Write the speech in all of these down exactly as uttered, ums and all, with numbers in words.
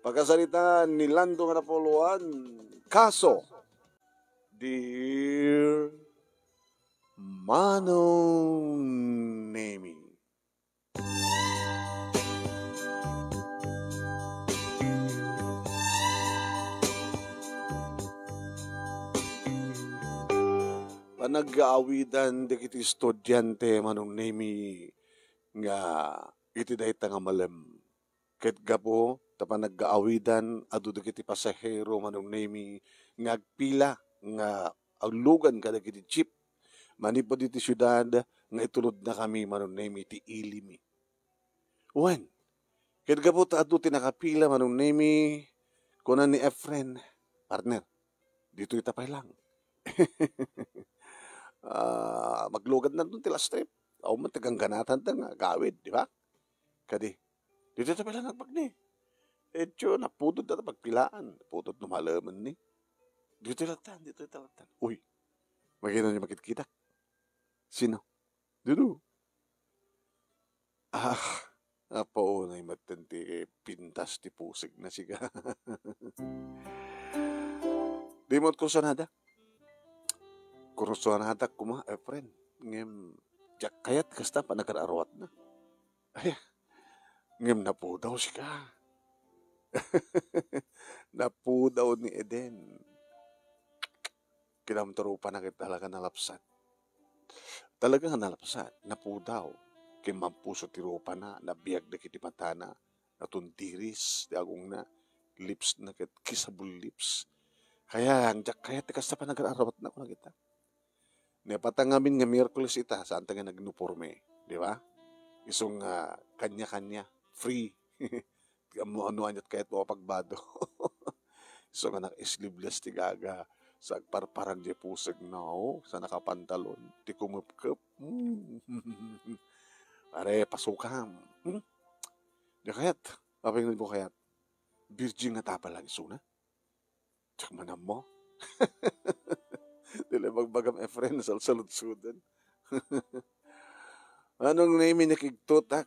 Pakasaritaan ni Lando nga napuloan, kaso, Dear Manong Nemi. Panagaawidan dagiti estudiante, Manong Nemi, nga iti dayta nga malem. Ket gapu ta panagaawidan, adu dagiti pasahero, Manong Nemi, nga agpila nga aglugan kadagiti jeep manipud iti siudad nga itulodnakami, Manong Nemi, iti ilimi. Wen, ket gapu ta adu ti nakapila, Manong Nemi, kuna ni Efren, "Partner, ditoy ta pay lang." Ah, maglugadna ti last trip. Awan man ti gangganatan ta nga agawid, di ba? Kadi, ditoy ta pay lang agpagni. Etyo, napudot ta pagpilaan. Napudot no malemen ni. Ditoy lattan, ditoy ta lattan. Uy, magino ni makitkitak. Sino? Dudu. Ah, apaunay met ti pintas ti pusegna, siga. Di met kursuanada. Kursuanada koma, Efren. Ngem, diak kayat kasta panagar-aruatna. Ay, ngem napudaw, siga. Napudaw ni Eden. Kinamturo pa na ket talaga nalapsat. Talaga nga nalapsat, napudaw. Kimmampuso ti rupana, nabiag dagiti matana, natundiris ti agongna, lips na ket kissable lips. Kaya, ang diak kayat ti kasta panagar-aruatna, kuna kita. Napatang amin nga Miyerkules ita, saan ta nga naguniporme, di ba? Isu nga kanya-kanya, free. Ammo no aniat kayat mo a pagbado. So, nga naka-sleeveless ti gaga. Sa agparparang di pusegna, o, sa nakapantalon, ti kumepkep. Mm. Are, pasukam. Hmm? Di kayat. Apay nga di mo kayat? Virgin nga tapal lang isuna. Diak man ammo. Ti la ibagbagam, Efren, salsaludsuden. Manong Nemi, nakigtutak.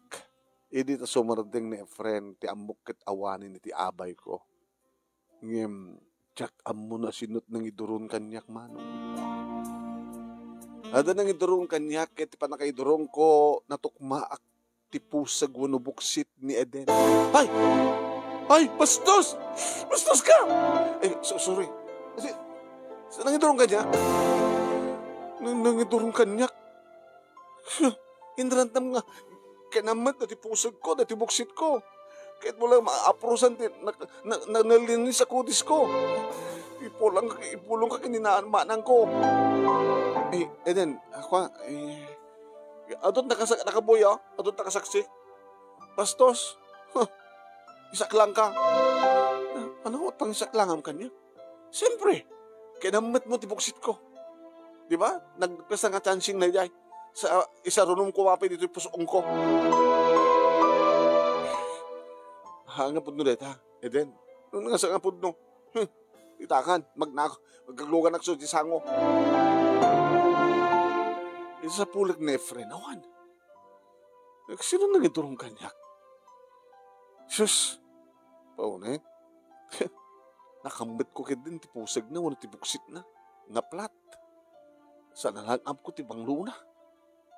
Idi ta sumardeng ni Efren, ti ammok ket awanen iti abayko. Ngem, diak ammo no sino ti nangiduron kaniak, Manong. Adda nangiduron kaniak, ket ti pannakaidurongko, natukmaak ti puseg wenno buksit ni Eden. Ay! Ay, bastos! Bastos ka! Eh, so-, sorry. Kasi, sa nangiduron kaniak? Nang-, nangiduron kaniak? Huh, inrantam nga, kinamet dati pusegko, dati buksitko. Ket wala maaprosan ti na-, na-, na-, nalinis a kudisko. Ipulang, ipulong ka kini naan-, manangko. Eh, Eden, ako, eh, adut nakasak-, nakabuya, adut nakasaksi. Bastos. Huh. Isaklang ka. Ano, pangisaklangam kaniak? Siyempre, kinamet mo ti buksitko. Di ba? Nagpesa nga chancing na jay. Sa isarunom ko, apay ditoy pusongko. Ha, nga pudno dayta, Eden. Ano nga sa nga pudno? Hmm. Itakan, magnak-, magkagluganak so di sango. Iti sa pulag ni Efren, awan. Sino nangiturong kaniak? Sus, paunay. Nakambet ko ket din ti pusegna wenno ti buksitna. Naplat. Sa nalangab ko ti banglona.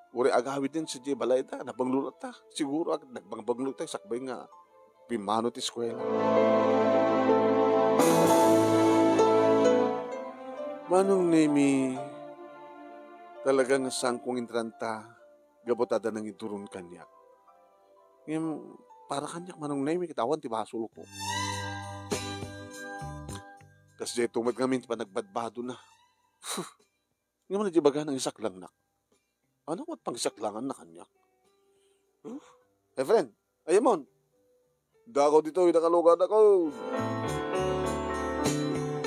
Uray agawid din sa di balayda, nabanglo ta. Siguro ag-, nagbangbanglo ta, sakbay nga pimmano ti eskwela. Manong Nemi, talaga nga saan kong intranta, gapu ta adda nangiduron kaniak. Ngem, para kaniak, Manong Nemi, ket awan ti basolko. Kasdiay met ngamin ti panagbadbadona. Ngem, ano ti baga nang isaklangnak? Ano met pangisaklanganna kaniak? Huh? Eh, friend, ayamon. Dakaw ditoy, nakalugad ako.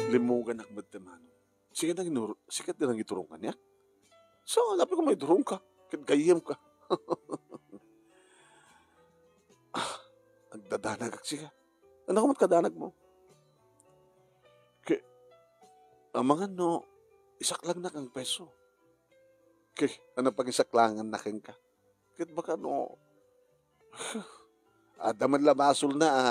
Limmuganak met ti mano. Sika nang inur-, sika ti nangiturong kaniak? So, napay ko maiturong ka. Ket gayyem ka. Ah, agdadanagak sika. Ano ka met kadanag mo? Ke, amangan no, isaklangnak ang peso. Ke, ano pag isaklanganna kenka? Ket baka no, adda man la basolna a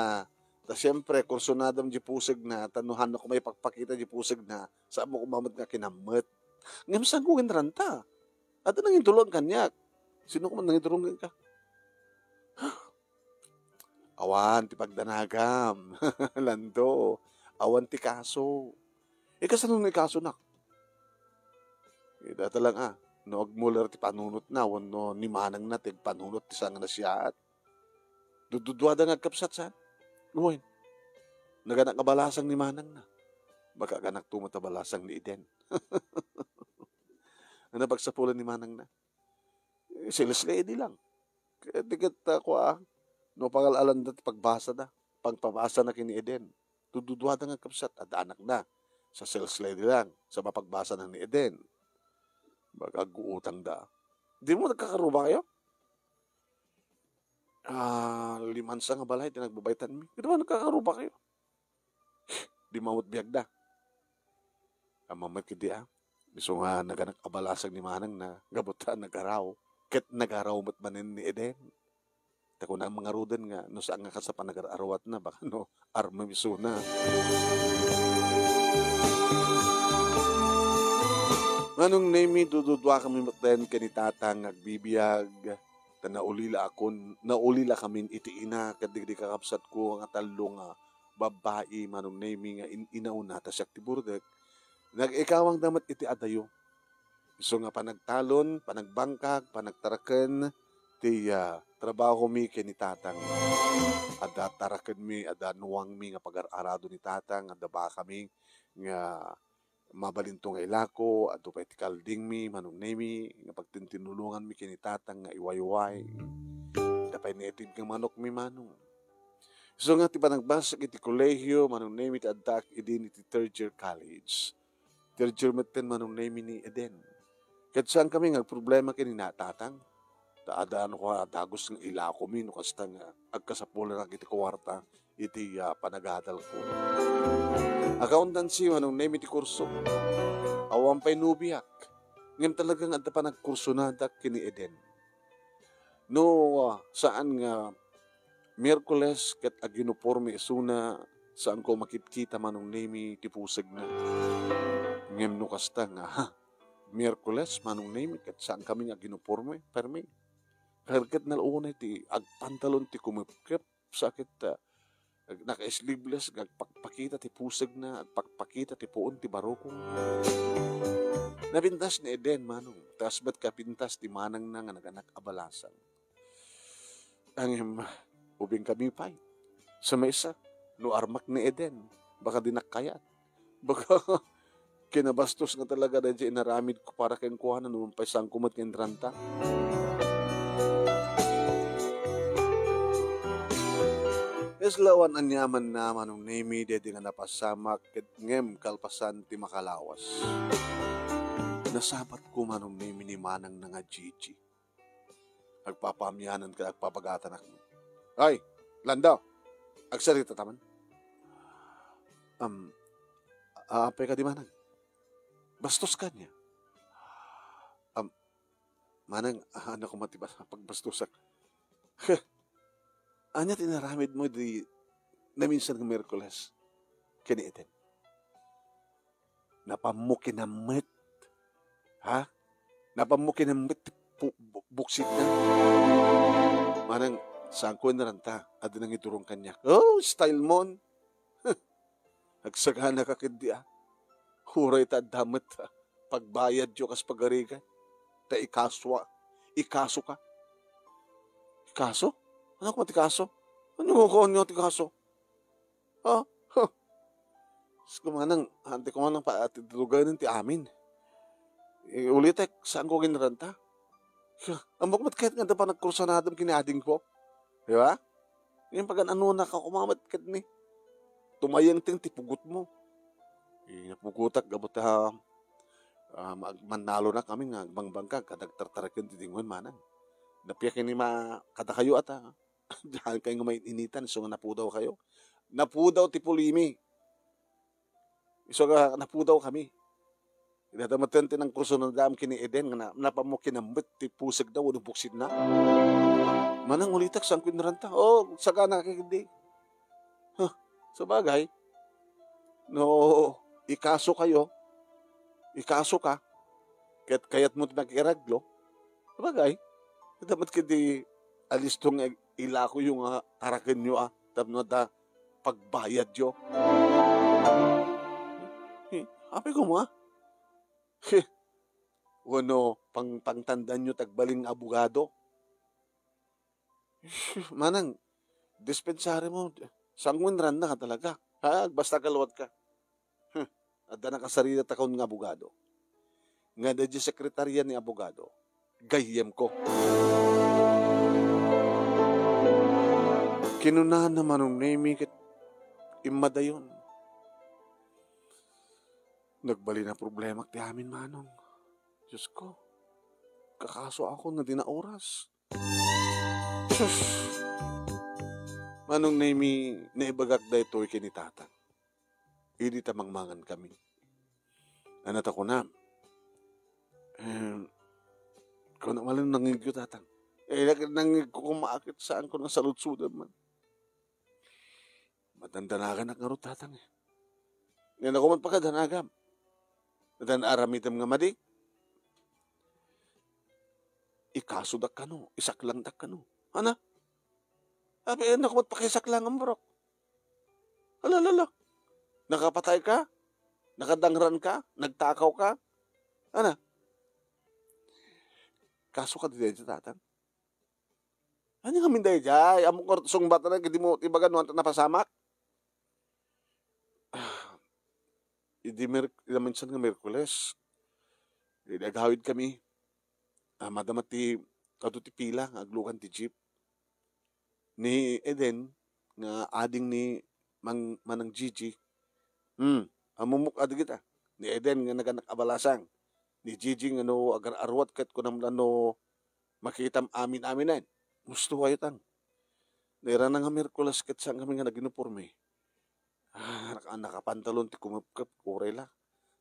Ta siempre, kursunadam di pusegna, ta no hano koma ipakpakita di pusegna, saan mo koma met nga kinammet. Ngem saan ko inranta? Adda nangidulon kaniak. Sino koma nangidulon kenka? Awan ti pagdanagam. Lando, awan ti kaso. Eh, kasano no ikasonak? Ita ta lang, ah, no agmuler ti panunotna, wenno ni manangna ti agpanunot ti saan nga nasayaat. Dududuada nga agkabsat, saan? Wen, naganak nga balasang ni manangna. Baka aganakto met a balasang ni Eden. Ano pagsapulan ni manangna? Eh, sales lady lang. Kaya di ket, ah, kua, no, pangal-alanda ti pagbasada, pagpabasana ken ni Eden. Dududuada nga agkabsat, adda anakna. Sa sales lady lang, sa mapagbasana ni Eden. Baka agguutangda. Di mo nagkakaruba kayo? Ah, limansa nga balay ti nagbabaytanmi. Di ba nagkakaruba kayo? Di mamut biagda. Ammom met ketdi, ah. Isu nga naganak a balasang ni manangna, gapu ta nagaraw. Ket nagaraw met manen ni Eden. Ta kuna ngaruden nga, no saan nga kas a panagar-aruatna, baka no, armem isuna. Manong Nemi, dududuakami met ken ni Tatang nga agbibiag, ta naulila akon, naulila kamin iti ina, ket dagiti kakabsatko nga tallo nga babbai, Manong Nemi, nga in-, inauna ta siak ti burdek. Nag-ikawangda met iti adayo. Isu nga panagtalon, panagbangkag, panagtaraken ti, ah, trabahomi ken ni Tatang. Adda tarakenmi, adda nuangmi nga pagar-arado ni Tatang, adda bakami nga mabalinto nga ilako, adda pay ti kaldingmi, Manong Nemi, nga pagtintinulonganmi ken ni Tatang nga iwayway. Adda pay naitid nga manokmi, Manong. Isu nga ti panagbasag iti kolehio, Manong Nemi, ti addaak idin iti third year college. Third year metten, Manong Nemi, ni Eden. Ket saankami nga agproblema ken ni Tatang. Ta adda no kua dagus nga ilakomi no kasta nga agkasapulanak iti kuarta iti, ah, panagadalko. Accountancy, Manong Nemi, ti kurso. Awan pay nobiak. Ngem talaga nga adda panagkursonadak ken ni Eden. No, ah, saan nga Miyerkules ket aginiporme isuna, saanko makitkita, Manong Nemi, ti pusegna. Ngem no kasta nga, ha, Miyerkules, Manong Nemi, ket saankami nga aginiporme, permi. Kayat ket nalauna ti agpantalon ti kumepkep, sa ket, ah, naka-sleeveless, agpakpakita ti pusegna, agpakpakita ti puon ti barukong. Napintas ni Eden, Manong. Taas met kapintas ti manangna nga naganak a balasang. Ngem, ubingkami pay. Sa maysa, no armak ni Eden, baka dinak kayat. Baka kinabastos nga talaga daydiay inaramidko para kenkuana, no mampaysangko met nga inranta. Yes, lawan aniamanna, Manong Nemi, daydi nga napasamak, ket ngem kalpasan ti makalawas. Nasapatko, Manong Nemi, ni manangna nga Gigi. Agpapaamianan ket agpabagatanak. Ay, Lando! Agsaritata man. Am, a-, apay kadi, manang? Bastos ka ania? Am, manang, ania koma ti bas-, pagbastosak? Heh, ania ti inaramidmo idi naminsan nga Miyerkules ken ni Eden? Napammo kinammet. Ha? Napammo kinammet ti pu-, bu-, buksitna. Manang, saanko inranta, adda nangidurong kaniak. Oh, style mon. Agsaganaka ketdi, ah. Uray ta adda met, ah, pagbayadyo kas pagarigan. Ta ikaso, ah. Ikasoka. Ikaso? Ania koma ti kaso? Ania koma ti kaso? Ha? Huh. Diyos ko manang, anti ko manang pa-, ati duganen ti amin. Eh, ulitek, saanko inranta? Huh, ammok met kayat nga adda panagkursanadam ken ni adingko. Di ba? Ngem pagan-anonaka koma met ketdi. Tumayengteng ti pugotmo. Eh, napugotak gapu ta, ah, mag-, mannalonak amin nga agbangbangkag, kada agtartaraken ti dingoen manang. Nappiak ini ma-, kadakayo ata. Diyan kayo nga main-initan, isu nga napudawkayo. Napudaw ti pulimi. Isu nga napudawkami. Dayta metten ti nangkursunadam ken ni Eden nga na-, napammo kinammet ti pusegda wenno buksitna. Manang ulitek, saanko inranta? Oh, sagana ka ketdi. Huh, Sabagay, no ikaso kayo, ikaso ka, ket kayatmo ti makiareglo, sabagay, adda met ketdi alisto nga ilakoyo nga tarakenyo a tapno adda pagbayadyo. Apay koma? Wenno pang-, pangtandanyo ti agbalin nga abogado? Manang, dispensarem, saan nga inrannaka talaga. Ha? Basta agluatka. Huh, adda nakasarita takuon nga abogado. Nga daydiay sekretarya ni abogado, gayyemko. Kinunana Manong Nemi ket immadayon. Nagbalin a problemak ti amin, Manong. Diyos ko, kakasoakon nga dina oras. Sus! Manong Nemi, naibagak daytoy ken ni Tatang idi ta mangmangan kami. Ania ta kunam? Em, kunam a la nangngegyo, Tatang. Eh, nag-, nangngegko koma ket saanko nga saludsodem man. Madandanaganak ngarud, Tatang, eh. Ngem no koma ti pakadanagam, adda aramidem nga madi. Ikasodak kano, isaklangdak kano. Ania? Apay, no koma ti pakaisaklangam, Brok? Ala, ala, ala. Nakapatayka? Nakadangranka? Nagtakawka? Ania? Kasoka daydiay, Tatang? Ania ngamin daydiay? Ammok nga sungbatna ket dimo ibaga no ania ti napasamak. Ah, idi Mer-, idi naminsan nga Miyerkules, idi agawid kami, ah, madama ti, adu ti pila nga aglukan ti jeep. Ni Eden nga ading ni Mang-, Manang Gigi. Hmm, ammok a dagita. Ni Eden nga naganak a balasang. Ni Gigi nga no agar-aruat ket kunam la no makitam amin-aminen. Gusto kayo, Tang. Nairana nga Miyerkules ket saan kami nga naginiporme. Ah, naka-, nakapantalon ti kumepkep, uray la.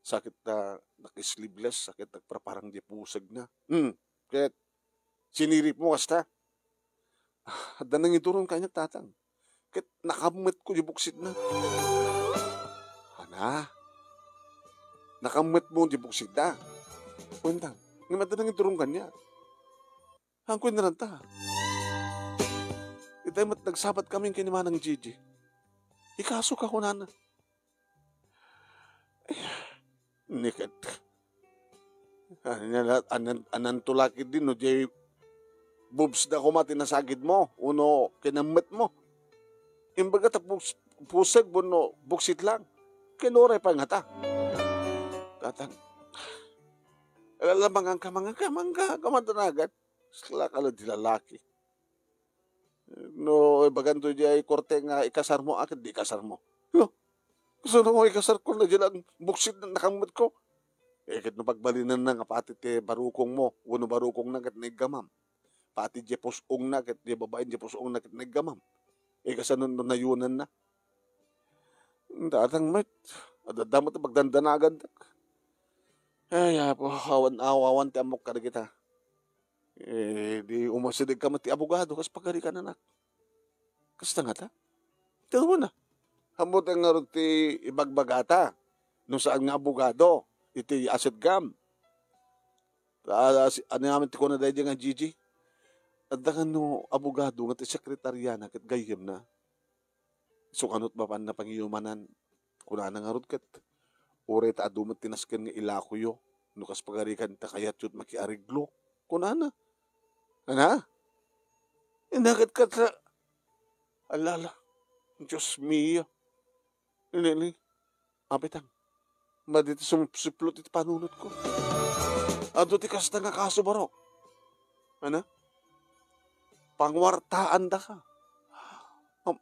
Sakit ta naka-sleeveless, sakit nagparparang di pusegna. Hmm, ket siniripmo kasta? Ah, adda nangituron kaniak, Tatang. Ket nakammetko di buksitna. Ania? Nakammetmo di buksitna? Kuentang, ngem adda nangituron kaniak. Haanko inranta. Itay met nagsabat kami ken ni Manang Gigi. Ikasoka, kunana. Ni ket, ania la, anan-, ananto la ketdi no diay boobs da koma ti nasagidmo, wenno kinammetmo. Imbaga ta pus-, puseg wenno buksit lang. Ken uray pay ngata. Tatang, ala, manganka, manganka, manganka, kamadanagan. Sakla ka la di lalaki. No, ibaganto diay korte nga ikasarmo, a ket di ikasarmo. Lo, kasano nga ikasarko, na di lang buksit na nakammetko? Eh, ket no pagbalinanna nga pati ti barukongmo, wenno barukongna ket naiggamam. Pati diay pus-ongna ket diay babaen diay pus-ongna ket naiggamam. Eh, kasano no nayunanna? Tatang met, adda met pagdandanagandak. Ay, Apo, awan, awan ti ammok kadagita. Eh, di umasideg ka met ti abogado, kas pagarikan, anak. Kasta ngata? Ti umuna. Ammok ngarud ti ibagbagata. No saan nga abogado, iti asidegam. Ta, si, ania ngamin ti kuna daydi nga Gigi? Adda kano abogado nga ti sekretariana ket gayyemna. Isu kano ti mapanna pangiyomanan. Kunana ngarud ket, uray ta adu met ti nasken nga ilakoyo, no kas pagarikan ta kayatyo ti makiareglo. Kunana. Ana? Ina ket ket sa, ala, ala. Dios mio. Ini, ini. Apay, Tang, madi ti sumipsiplo iti panunotko. Adu ti kasta nga kaso, barok. Ana? Panguartaandaka. Am,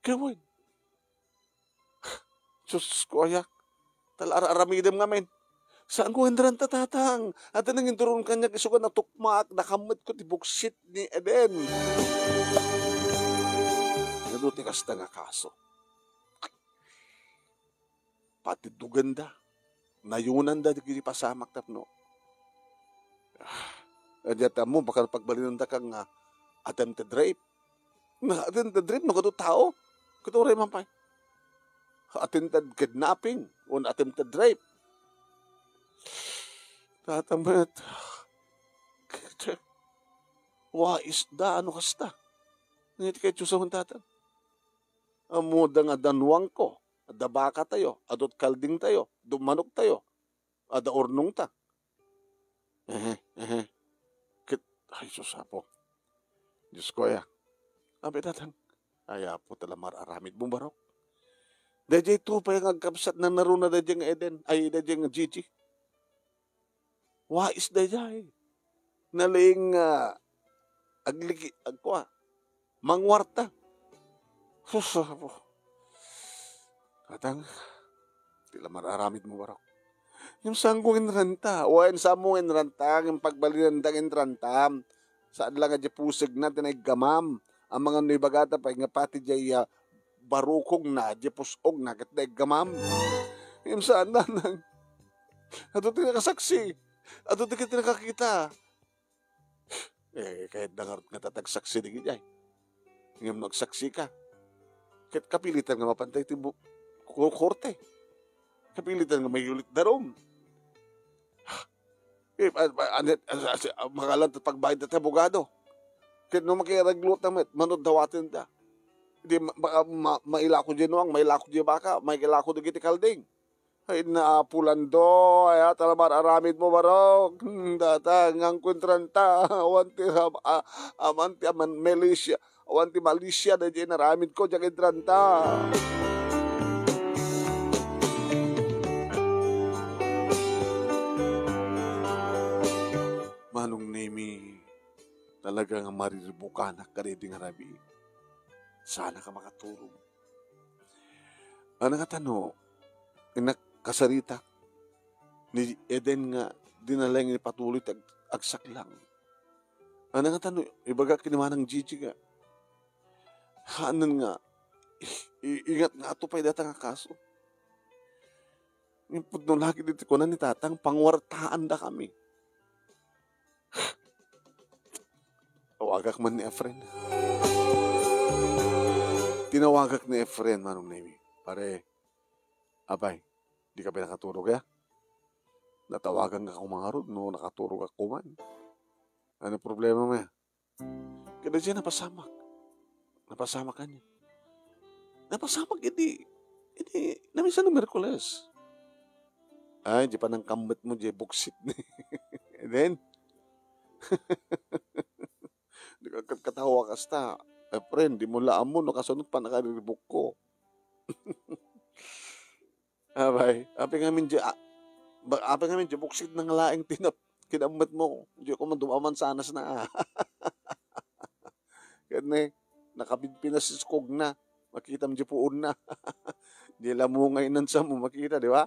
Kevin. Diosko, ayak. Tala ar-aramidem ngamin. Saan ko inranta, Tatang? Adda nanginturon kaniak isu nga natukmak, nakammetko ti buksit ni Eden. Adu ti kasta nga kaso. Patiddogenda, nayunanda dagiti pasamak tapno. Ah, diak ammo, baka pagbalinandaka nga attempted rape. Nga attempted rape, no kadu tao? Ket uray man pay. attempted kidnapping, wenno attempted rape. Data met, waisda no kasta. Ngem ti kay Dios a datan. Ammoda nga adda nuangko, adda bakatayo, adda kaldingtayo, adda manoktayo, adda urnongta. Ehe, ehe. Ket, ay, sus, Apo. Diosko aya. Abi, Tatang. Ay, Apo, ta la mar-aramidmo, barok. Daydiay tupay nga agkabsat, nanaruna daydiay nga Eden, ay, daydiay nga Gigi. Wais daydiay. Nalaing, ah, agligi-, agkua, mangwarta. Sus, Apo. Tatang, ti la mar-aramidmo, barok. Ngem saanko nga inranta. Wen, saanmo nga inranta, ngem pagbalinanda nga inranta. Saan la nga diay pusegna ti naiggamam. Amangan no ibagata pay nga pati diay, ah, barukongna, diay pus-ogna, ket naiggamam. Ngem saan, Nanang. Adu ti nakasaksi. Adu ti ket nakakita. Eh, kayatda ngarud nga ta ti agsaksi dagiti ay. Ngem no agsaksika, ket kapilitan nga mapantay ti bu-, ko-, korte. Kapilitan nga mayulit darum. Eh, a-, a-, ania, a-, a-, a-, makalan ti pagbayad ti abogado. Ket no makiareglo ta met, mano dawatenda. Di ma-, ma-, ma-, mailako diay nuang, mailako diay baka, mailako dagiti kalding. Ay, Apo Lando, ay, ta la mar-aramidmo, barok. Hmm, data, nga kuentranta, awan ti, a-, a-, aman ti, aman, Malaysia. Awan ti Malaysia, daydiay inaramidko, diay kuentranta. Manong Nemi, talaga nga mariribukanak kadaydi nga rabii. Saanka makaturog. Ania ngata no, innak kasaritak ni Eden nga di nalaing ipatuloy ti ag-, agsaklang. Ania ngata no, ibagak ken ni Manang Gigi nga, haanen nga, i-, i-, ingat nga ato pay dayta nga kaso. Ngem pudno lagi ditoy kuna ni Tatang, pangwartaandakami. Tawagak man ni Efren. Tinawagak ni Efren, Manong Nemi. Pare, apay, dika pay nakaturog, ya? Natawaganka koma ngarud no nakaturogak koma. Ania problema mo, ya? Ket daydiay napasamak. Napasamak ania? Napasamak idi, idi, naminsan no Miyerkules. Ay, diay panangkammetmo, diay buksit ni. And then, dika ket katawa kasta. Efren, dimo la ammo no kasano ti pannakariribukko. Apay, apay ngamin diay, a-, ba-, apay ngamin diay buksit na nga laeng ti nap-, kinammetmo. Diay koma dumaman sana sana. Ket ne, nakabidpinas ti iskogna. Makitam diay puonna. Diay la mungay nansa mo makita, di ba?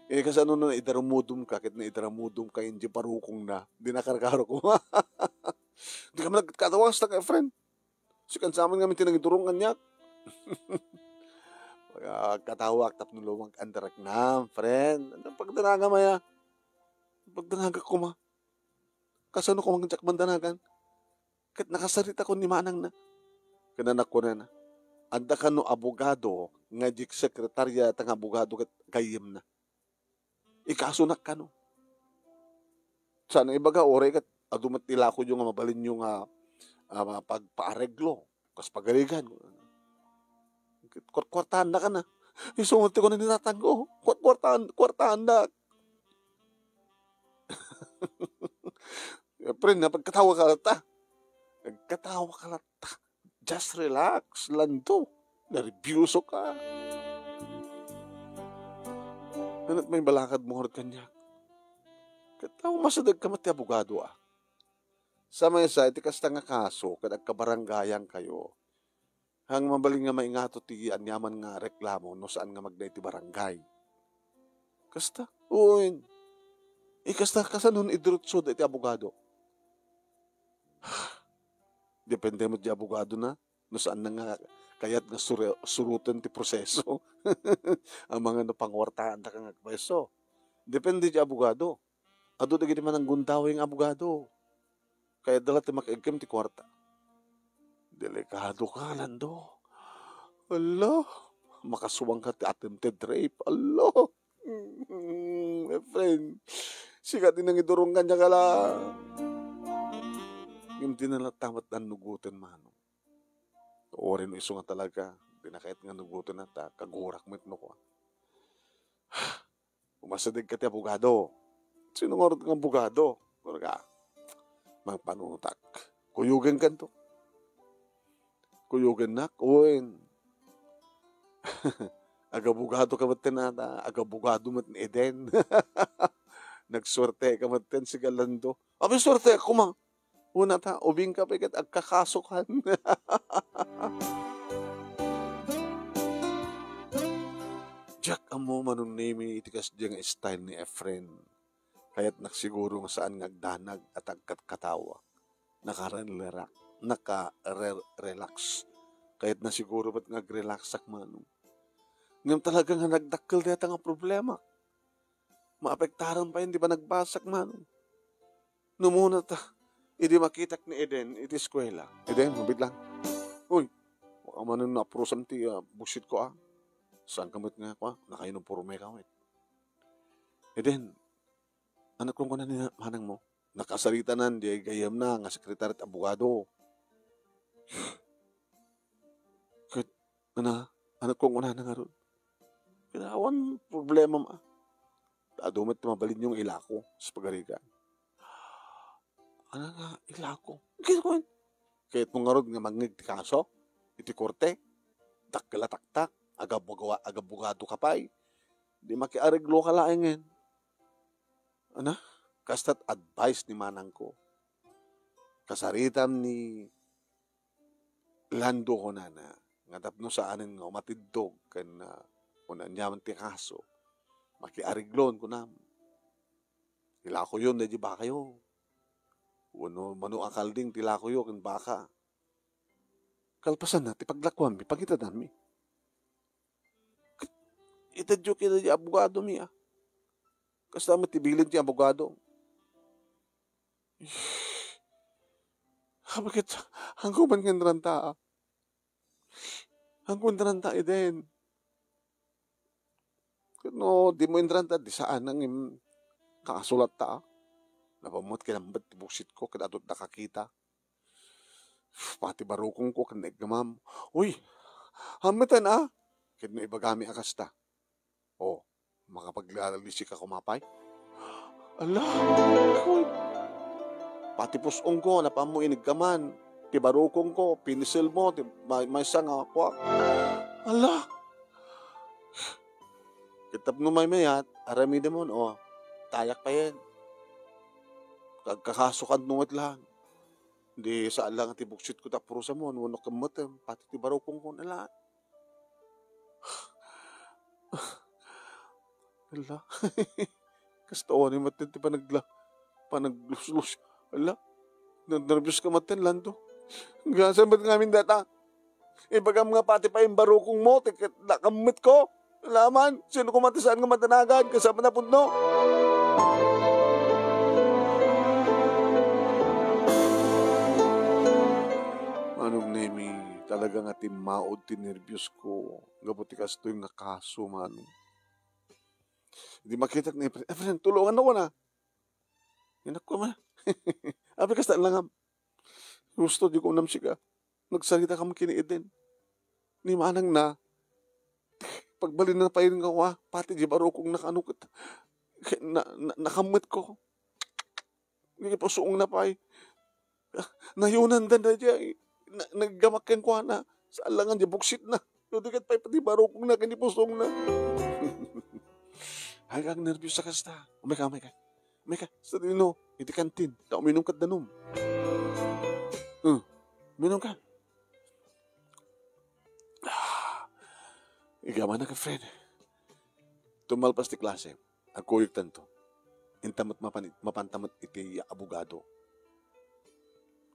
Eh, kasano no naidaramudom ka, ket naidaramudom ka iti barukongna. Di nakarkaro koma. Dika man nagkatawa kasta, Efren. Sika sa amin ngamin ti nangidurong kaniak. Pagkatawak tapno lumag-andarak na, friend. Ania pagdanagam aya? Pagdanagak koma. Kasano koma diak mandanagan? Ket nakasaritakon ni manangna. Kananak kunana, adda kano abogado nga diay sekretaria ta nga abogado ket gayyemna. Ikasonak kano. Saan a ibaga, uray ket adu met ti lakoyo nga mabalinyo nga, ah, pagpaareglo, kas pagarigan. Kuarkuartaandak na. Isu met ti kuna ni tatangko, kuarkuartaan-, kuartaandak. Friend, napagkatawa ka latta. Nagkatawa ka latta. Just relax, Lando. Nerbioso ka. Ania ti maibalakadmo ngarud kaniak? Ket ta, umasidegka met ti abogado, a. Sa maysa iti kasta nga kaso, ket agkabarangayankayo. Haan mabalin nga maingato ti aniaman nga reklamo no saan nga magna iti barangay. Kasta? Wen. Eh, kasta, kasano idiretso dayta abogado? Depende met diay abogadona. No saan na nga kayat nga sure-, suroten ti proseso. Amangan no pangwartaandaka nga agpreso. Depende diay abogado. Adu dagiti mananggundaway nga abogado. Kayatda la ti makaigkem ti kuarta. Delikado ka, Lando. Hala, makasuangka ti attempted rape. Ala! Efren, sika ti nangidurong kaniak la. Ngem dina latta met annugoten, Manong. Uray no isu nga talaga, dina kayat nga nugoten ta kagurak met no kua. Umasidegka ti abogado. Sino ngarud nga abogado? Kunaka, mangpanunotak. Kuyogenkanto. Kuyogennak, wen. Agabogado ka met ten ata, agabogado met ni Eden. Nagsuerteka met ten, sika Lando. Apay suertek koma. Una ta, ubingka pay ket agkakasokan. Diak ammo, Manong Nemy, iti kasdiay nga style ni Efren. Kayatnak siguro nga saan nga agdanag a agkatkatawa. Nakarelera-, naka-re-, relax. Kayatna siguro met nga agrelaksak, Manong. Ngem talaga nga nagdakkel dayta nga problema. Maapektaran pay ti panagbasak, Manong. No umuna ta, idi makitak ni Eden iti eskuela. Eden, mabit lang. Uy, baka manen naprusam ti, ah, buksitko, ah. Saanka met nga, kua, nakainumpormeka met. Eden, anakko kunana ni manangmo. Nakasalitanan, di gayyemna nga sekretaryo ti abogado. Ket, ana, anakko kunana ngarud. Ket awan problema, ma. Ta adu met ti mabalinyo nga ilako sa pagarigan. Ana nga ilako? Ket kuen, kayatmo ngarud nga mangngeg ti kaso iti korte? Dakkel a taktak, agabugawa-, agabugadoka pay. Di makiaregloka laengen. Ana, kasta't advice ni manangko. Kasaritam ni Lando kunana, nga tapno saanen nga umatiddog ken, ah, kun aniaman ti kaso, makiareglon kunam. Ilakoyon daydi bakayo. Wenno mano a kalding ti ilakoyo ken baka. Kalpasanna, ti paglakuanmi, pagitadanmi. Itedyo kadi abogado mi, ah. Kasta met ti bilin ti abogado. Apo ket, haanko man nga inranta, ah. Haanko inranta, Eden. Ket no dimo inranta, di saan nga im-, kaasulatta, ah. Napammot kinambet ti buksitko, ket adu ti nakakita. Pati barukongko ken naiggamam. Uy, hammeten, ah. Ket no ibagami a kasta. Oh, makapaglalalisika koma pay? Ala, uy. Pati pus-ongko, napammo iniggaman. Ti barukongko, piniselmo, ti may-, maysa nga kuak. Ala. Ket tapno maymayat, aramidemon, oh, tayak payen. Agkakasokan no met lang. Di saan lang ti buksitko ta prusamon, wenno kemmetem, pati ti barukongko, ala. Ala. Kasta awan met ti panagla-, panagluslos. Ala. Nerbios ka met ten, Lando. Gasam met ngamin data. Ibagam nga pati pay barukongmo, ti ket nakammetko. Laman, sino koma ti saan nga madanagan, kasama na pudno? Manong Nemy, talaga nga timmaod ti nerbios ko. Gapu ti kastoy nga kaso, Manong. Di makitak ni Efren. Efren, tulungan ako na. Inakko man. Abi kasta langam. Gusto di ko unam sika. Nagsarita kam ken ni Eden. Ni manangna, pagbalinna pay nga wa, pati di barukongna kano ket, ket na, na, nakammetko. Ni pusongna pay. Nayunanda daydiay. Na, naggamak kenkuana. Saan lang nga di buksitna. No di ket pay pati barukongna ken ni pusongna. Ay, agnerbios a kasta. Umayka, umayka. Umayka, sadino, iti kantin. Ta uminum ket danum. Hmm. Uminum ka. Ah, igamanak, friend. Tumalpas ti klase, agkuyogtanto. Inta met mapan-, mapanta met iti abogado.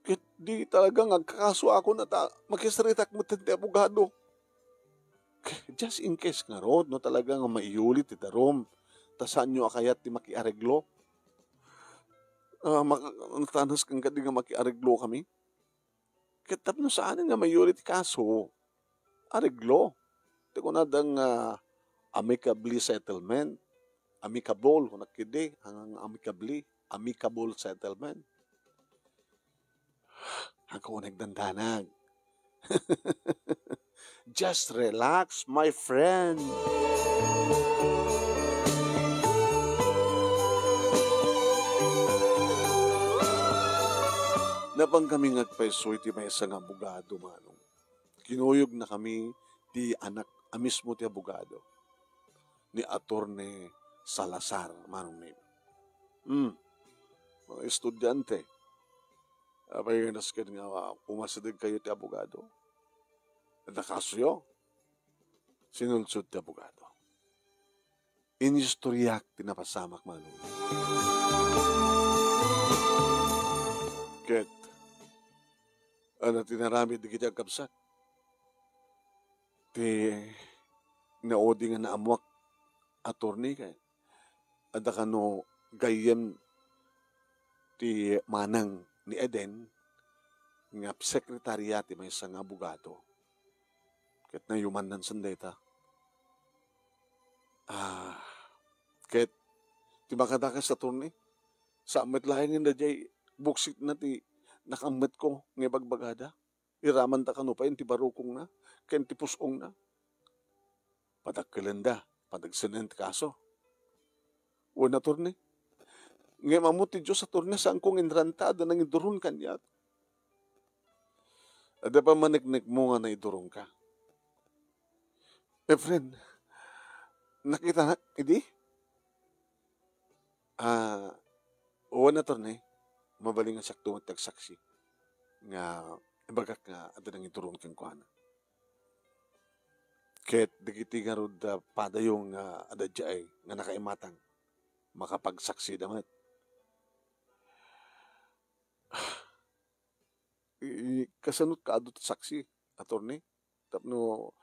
Ket di talaga nga agkakaso ako na ta-, makisaritak met ti abogado. Just in case ngarud, no, talaga nga maiyulit ti darum, ta saanyo a kayat ti makiareglo? Ah, mak-, natanas ken kadi nga makiareglo kami? Ket tapno saanen nga maiyulit ti kaso, areglo. kunada nga amicably settlement, amicable, kunak idi, ang amicably, amicable settlement. Ako nagdandanag. Just relax, my friend. Napan kami nga agpayso iti maysa nga abogado, manong. Kinuyogna kami ti anak a mismo ti abogado, ni Attorney Salazar, manong Ned. Hmm. Mga estudyante. Apay nga nasken nga umasideg kayo ti abogado? Adda kasoyo? Sinulsod ti abogado. Inistoryak ti napasamak, manong. Ket, ano ti naramid dagiti agkabsat? Ti naudi nga naammoak, attorney, ket adda kano gayyem ti manang ni Eden nga sekretarya ti maysa nga abogado. Ket nayumannan sen dayta. Ah, ket ti makadakes, attorney, saan met laeng nga daydiay buksitna ti nakammetko nga ibagbagada. Iramanda kano pay ti barukongna ken ti pus-ongna. Padakkelenda, padagsennen ti kaso. Wen, attorney. Ngem ammo ti Dios, attorney, saanko nga inranta, adda nangiduron kaniak. Adda pay maneknekmo nga naiduronka. My friend, nakitanak idi? Ah, wen, attorney, mabalin nga siakto met ti agsaksi nga ibagak nga adda nangiduron kenkuana. Ket dagiti ngarud a padayo nga adda diay nga nakaimatang, makapagsaksida met. I-, i-, kasano ti kaadu ti saksi, attorney? Tapno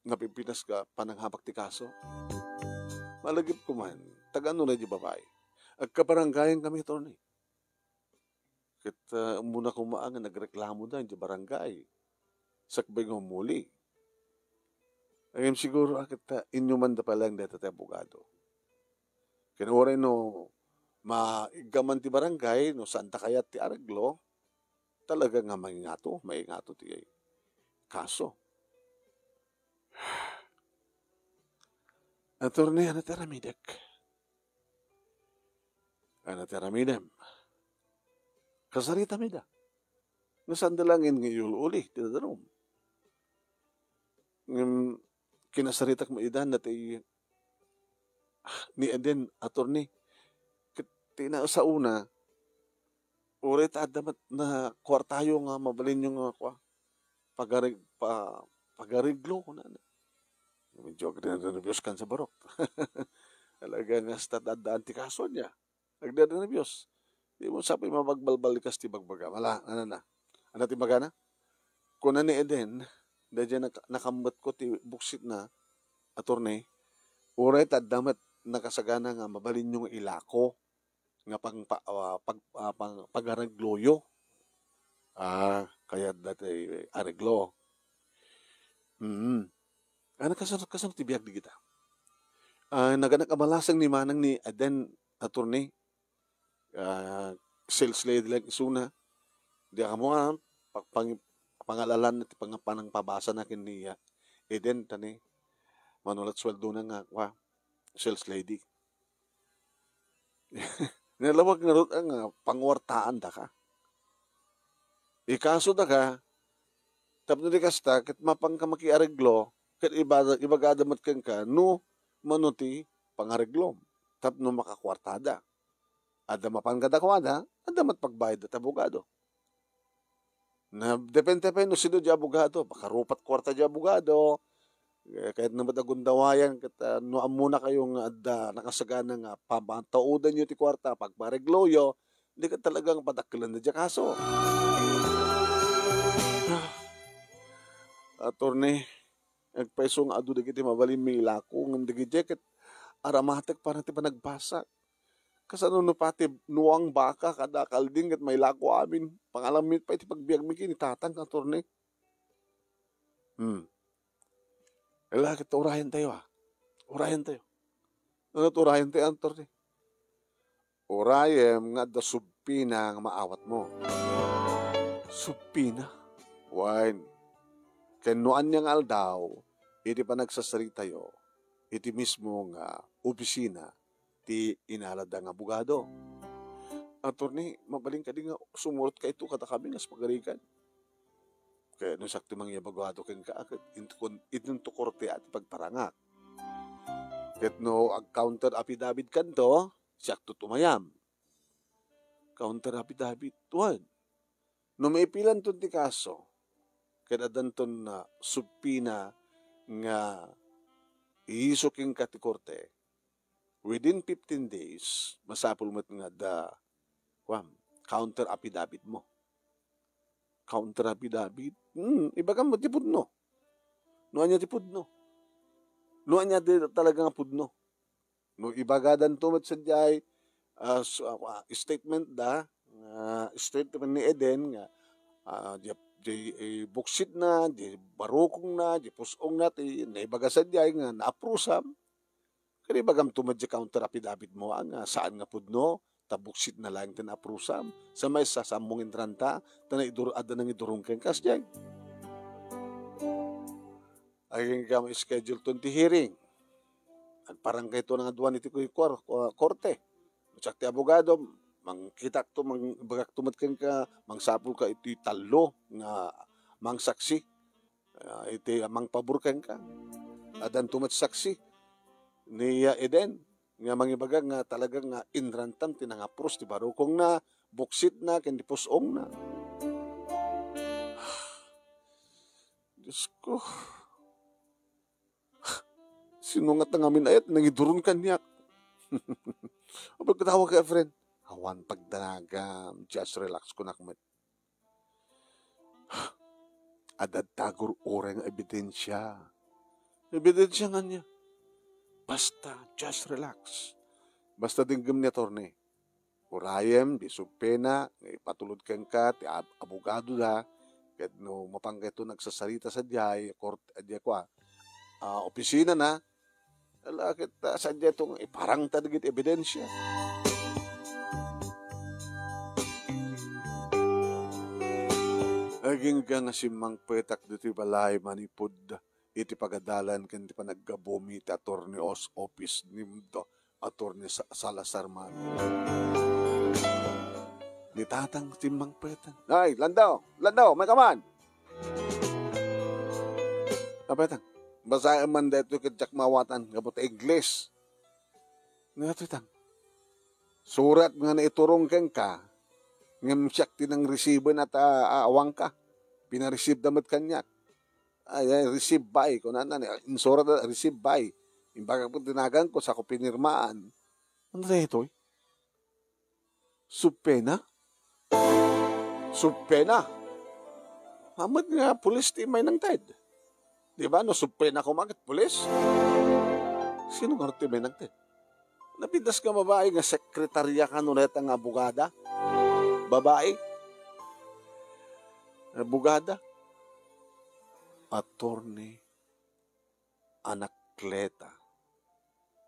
napipintas ka pananghamak ti kaso? Malagipko man, taga-ano na di babai? Agkabarangayan kami, attorney. Ket, ah, umuna koma nga nagreklamoda idiay barangay. Sakbay nga umuli. Ngem siguro, ah, ket, ah, inyumanda pay laeng dayta ti abogado. Ken uray no maiggaman ti barangay, no saanda kayat ti areglo, talaga nga maingato, maingato ti kaso. Attorney, ano ti aramidek? Ano ti aramidem? Kasaritam ida. Nga saanda laeng nga iyul-uli ti dadarum. Ngem kinasaritak met ida na ti, ah, ni Eden, attorney. Ket ti nasaona, uray ta adda met na kuartayo nga mabalinyo nga kua, pagari-, pa-, pagareglo, kunana. Medyo agnernerbioska sa barok. Talaga nga hasta addaan ti kaso ania. Agnernerbios. Di mo sapay mabagbalbalikas ti bagbaga. Mala, ano na? Ano ti magana? Kuna ni Eden, daydiay nak-, nakammetko ti buksitna, attorney, uray ta adda met nakasagana nga mabalinyo nga ilako nga pang-, pa-, ah, pag-, ah, pang-, pagaregloyo. Ah, kayat dati areglo. Mm. Ano, kasano, kasano ti biag dagita? Ah, naganak a balasang ni manang ni Eden, attorney. Ah, sales lady lang isuna. Di ka mo, ah, pag-, pang-, pangalalan ti pang-, panangpabasa na ken ni, ah, Eden, tani. Manulat sueldo na nga, wa, sales lady. Nalawag ngarud nga panguartaan daka. Ikaso daka, tapno di kasta, ket mapanka makiareglo, ket ibada-, ibagada met kenka, no, mano ti pangareglom, tapno makakuartada. Adda mapan kadakuada, adda met pagbayad ti abogado. Na, depende pay no sino di abogado. Makarupat kuarta di abogado. Eh, kayatna met a gundawayan, ket, ah, no ammona kayo nga adda nakasagana nga pamataodanyo ti kuarta, pagparegloyo, di ka talagang padakkelan na di kaso. Attorney, agpayso nga adu dagiti mabalin mi ilako, ngem dagiti ket aramatek para ti panagbasa. Kasano no pati nuang baka kada kalding ket mailako amin? Pangalammi pay ti pagbiagmi ken ni tatang, attorney. Hmm. Ala, ket urayentayo, a. Urayentayo. Nano ti urayentayo, attorney? Urayem nga adda subpina nga maawatmo. Subpina? Wen, ken no ania nga aldaw, iti panagsarsaritayo, iti mismo nga opisina ti inalada nga abogado. Attorney, mabalin kadi nga sumurot ka ito kadakami nga pagarigan? Kaya no sakto mangyabagado kenka, ket inton, inton to korte ti pagparangak. Ket no ag-counter affidavit kanto, siakto tumayam. Counter affidavit, wen. No maipilanton ti kaso, ket addanton na subpina nga iisu kenka ti korte, within fifteen days, masapul met nga adda, kuan, counter affidavit mo. Counter affidavit? Hmm, ibagam met ti pudno. No ania ti pudno? No ania ti talaga nga pudno? No ibagadanto met sadiay, ah, s-, ah, statement da, nga statement ni Eden nga, ah, di, di, eh, buksitna, di barukongna, di pus-ongna, ti naibaga sadiay nga naaprusam. Kadi ibagamto met di counter affidavit mo, ah, nga saan nga pudno, ta buksitna laeng ti naaprusam. Sa maysa, saan mo nga inranta, ta naidur-, adda nangidurong kenka sadiay. Agingga ma-schedule ton ti hearing. Agparangkayto nga dua iti kor-, kor-, korte. Siak ti abogado, mangkitakto, mang-, ibagakto met kenka, mangsapulka iti tallo nga mangsaksi. Ah, iti mangpabor kenka. Addanto met saksi ni, ah, Eden nga mangibaga nga talaga nga inrantam ti nangapros ti barukongna, buksitna, ken ti pus-ongna. Diosko. Sino ngata ngamin aya ti nangidurong kaniak? Apay, kadawag, friend. Awan pagdanagam, just relax, kunak met. Adda ti agur-uray nga ebidensia. Ebidensia nga ania? Basta, just relax. Basta denggem ni attorney. Urayem, di subpena, nga ipatulod kenka ti ab-, abogado da, ket no mapan kayto nagsasarita sadiay, kort-, diay kua, ah, opisina na, ala, ket, ah, sadiay to nga iparangta dagiti ebidensia. Agingga nga simmangpetak ditoy balay manipud iti pagadalan ken ti panaggabomi ti attorney os-, office ni Attorney Sa-, Salazar man. Ni Tatang simmangpetan. Ay, Landao! Landao, maikaman! Apay, Tang, basaem man daytoy ket diak maawatan, gapu ta Ingles. Nga itoy, Tang. Surat nga naiturong kenka, ngem siak ti nangresibe na ta aawangka. Pinareceive da met kaniak. Ay, ay, receive by, kunana, insurat da, receive by. Imbagak met ti naganko, sako pinirmaan. Ano daytoy? Subpena? Subpena? Amet nga pulis ti mainangted. Di ba, no subpena koma ket pulis? Sino nga ti mainangted? Napintas nga babae nga sekretarya kano dayta nga abogada? Babae? Abogada? Attorney Anacleta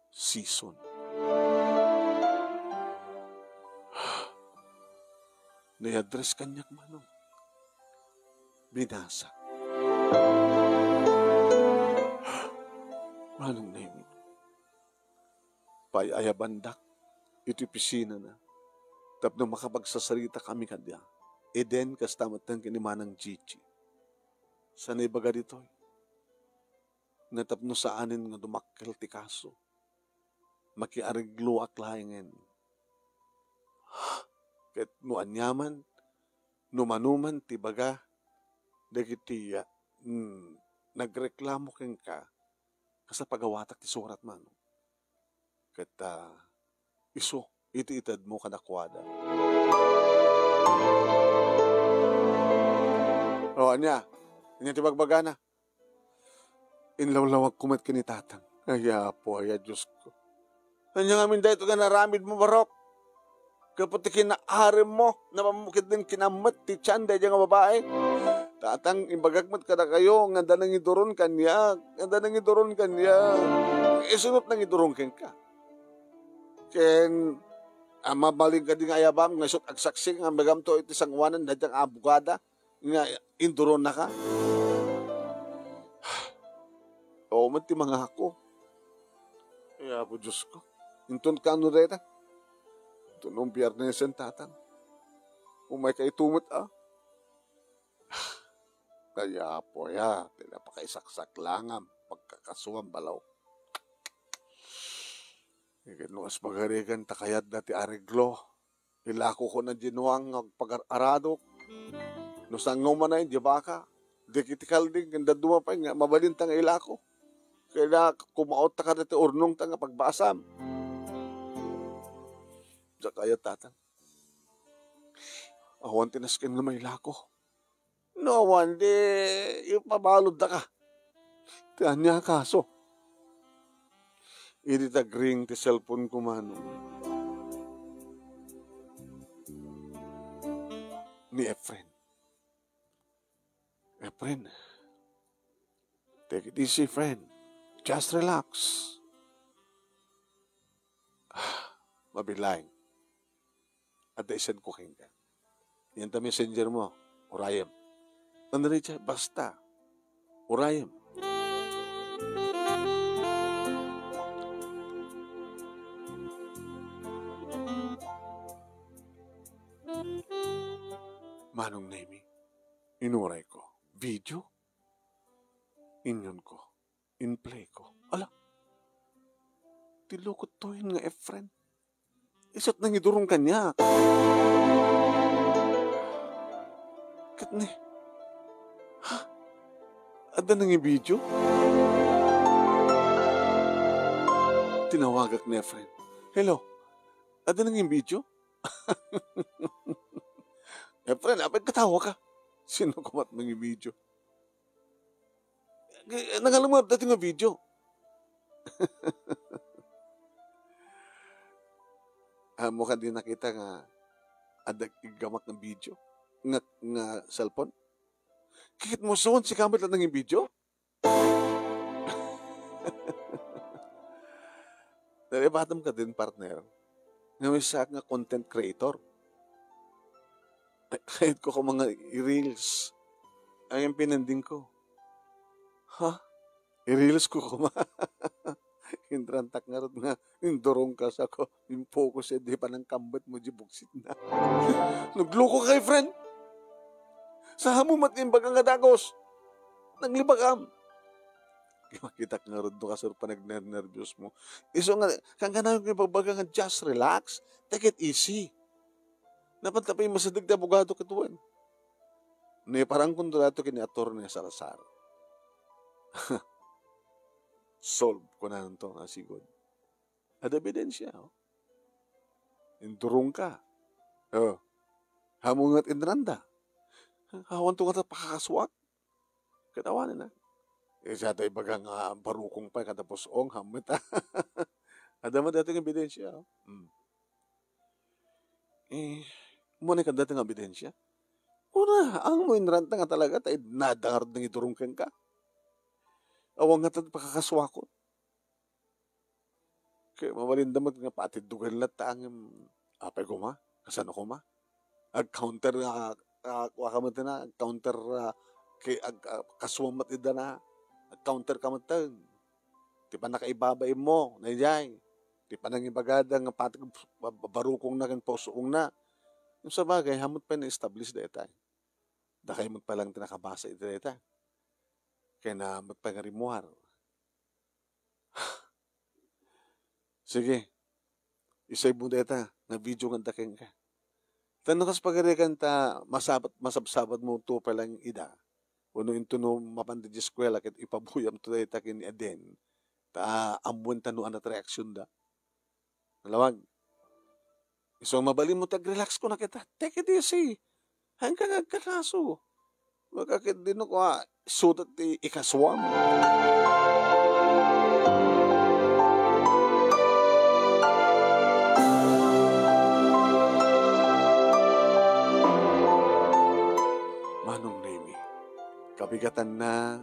Sison. Nai-address kaniak, Manong. Binasa. Manong Nemi, pay-ayabandak iti opisinana tapno makapagsasaritami kaniak. Eden, kasta met ken ni Manang Gigi. Saan ibaga ditoy? Nga tapno saanen nga dumakkel ti kaso, makiaregloak laengen. Ket no aniaman, no manoman ti ibaga dagiti, ah, mm, nagreklamo kenka, kasta pagawatak ti surat, Manong. Ket, ah, isu iti itedmo kadakuada. O, ania? Ania ti bagbagana? Inlawlawagko met ken ni Tatang. Ay, Apo, ay, Diosko. Ania ngamin daytoy nga inaramidmo, Barok? Gapu ti kinaaremmo, napamukid din kinammet ti tiyan daydiay nga babae. Tatang, imbagak met kadakayo nga adda nangiduron kaniak. Adda nangiduron kaniak. Isu met nangiduron kenka? Ken, ah, mabalin kadi nga ayabam nga isut' agsaksi nga imbagamto iti sangoanan dayta nga abogada nga induronnaka? Awan met ti mangako. Ay, Apo Diosko, inton kaano dayta? Inton Biarnesen, Tatang. Umayka ito met, a. Kaya, Apo, ya, ti napakaisaksaklangam, pagkakasuam, balaw. Iket no kas pagarigan ta kayatda ti areglo, ilakokon a dinuang nga agpagar-aradok. No saan nga umanay, di baka, di kiti kalding, ken dadduma pay nga mabalinta nga ilako. Kaya kumaotta kada ti urnongta nga pagbasam. Diak kayat, Tatang. Awan ti nasken nga mailako. No awan, di ipabaluddaka. Ti ania a kaso? Idi nagring ti cellphone ko, manong, ni Efren. Efren, take it easy, friend. Just relax. Mabilang. Adda isend ko kenka. Yan ta messenger mo. Urayem. Ano rin siya? Basta. Urayem. Manong Nemi, inuray ko. Video? Inyon ko. In-play ko. Ala, ti lukot to nga Efren. Isut' nangidurong kaniak. Ket ni, ha? Adda nangin video? Tinawagak ni Efren. Hello? Adda nangin video? Efren, apay katawa ka? Sino kumat nangin video? Nangalumat dati nga video. Amo ka di nakita nga adda iggamak nga video nga, nga cellphone? Kikit mo son si kamit lang naging video? Naribatam ka din, partner, nga may sa nga content creator. Ay, kayat ko ko mga i-reels. Ay, ang pinending ko. Ha? I-reels ko kuma. Inrantak ngarud nga, indurong ka sa ko, impo ko siya, di pa nang kambet mo, di buksit na. Nagluko kay friend. Sa hamo mat imbaga nga dagos. Naglibagam. Makitak ngarud no kasur pa nagnernerbios mo. Isu nga, kang kanayon ko ibabaga nga just relax, take it easy. Napan tapay masadeg ti abogado katuan. Ni parang kunto dato kini Attorney Salazar. Solve ko na to nga sigud. Ada ebidensya, oh. Indurong ka. Oh. Hamungat inranda. Hawan to nga ta pakakasuak. Katawanan na. Eh, siya tayo baga nga barukong pa, kada pusong, hamit. Ada mo dati nga ebidensya, oh. Hmm. Eh, muna ka dati nga ebidensya? Una, ang mo inranta nga talaga, tayo nadangar ng iturong ka. Awang nga tan pakakasuakon. Kaya mabalin da met nga patiddugan latta ang, apay koma? Kasano koma? Ag-counter nga, ah, kua ka met na, ag-counter, ah, kay ag-, ah, kasuam met ida na, ag-counter ka met ten. Ti panakaibabain mo, na ijay. Ti panangibagada nga pati ba-, ba-, barukong na ken pusuong na. Yung sabagay, hamot pa na-establish dayta. Dakay met pa lang ti nakabasa iti dayta. Kaya na met pa nga rimuar. Sige, isave mo dayta nga video nga adda kenka. Tan no kas pagarigan ta masabat-, masabsabat mo to pa lang ida. Wenno intono mapan ti eskuela ket ipabuyam to dayta ken ni Aden. Ta ammoen ta no anat reaksyon da. Nalawag. Isu a mabalin mo ti ag-relax ko na kita. Take it easy. Hain ka nga agkakaso. Makaket din ako, ah, sudat ti ikasuam. Manong Remy, na,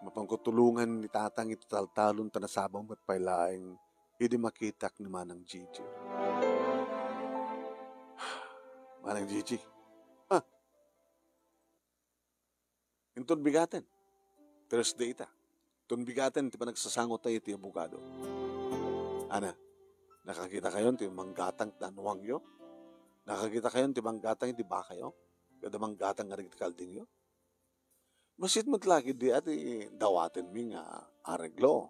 mapanko tulongan ni Tatang iti taltalon ta nasabaw met pay laeng idi makitak ni Manang Gigi. Manang Gigi, ah, inton bigaten, Thursday ita. Inton bigaten ti panagsasangotayo iti abogado. Ana, nakakitakayon ti manggatang ti anuangyo? Nakakitakayon ti manggatang iti bakayo? Kada manggatang nga dagiti kaldingyo? Bassit met la ketdi a ti dawatenmi nga areglo.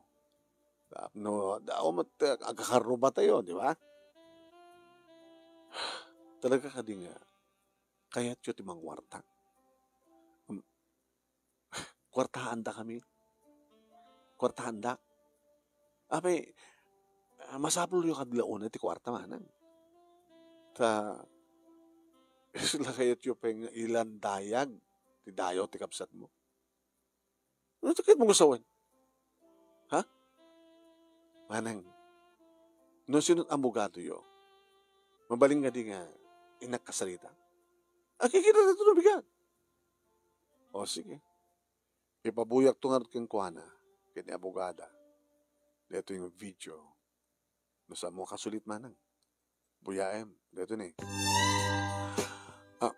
Tapno, dao met, eh, agkakarrubatayo, di ba? Talaga kadi nga, kayatyo ti mangwarta? Um, kwartaandakami? Kwartaandak? Apay, ah, masapulyo kadi la unay ti kwarta, manang. Ta, isla kayatyo pay nga ilandayag ti dayaw ti kabsatmo? Ano ti kayatmo nga sawen? Ha? Manang, no sino't abogadoyo, mabalin kadi nga innak kasarita? Agkikita daytoy no bigat. O, sige. Ipabuyakto ngarud kenkuana, ken ni abogada. Daytoy nga video. No saanmo kasulit, manang, buyaem. Daytoy ni. Ah.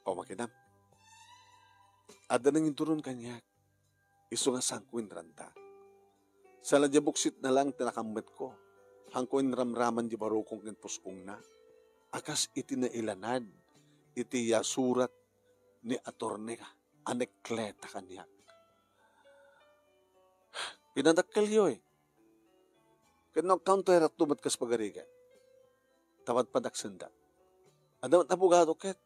O, makinam. Adda nangiduron kaniak. Isu nga saanko inranta. Saan la diay buksitna laeng ti nakammetko. Saanko inramraman diay barukong ken pus-ongna. A kas iti nailanad iti yasurat ni Atorney Anacleta kaniak. Pinadakkelyo, eh. Ket no agkaon ti ratto met kas pagarigan, ta padpadak senda. Adda met abogado ket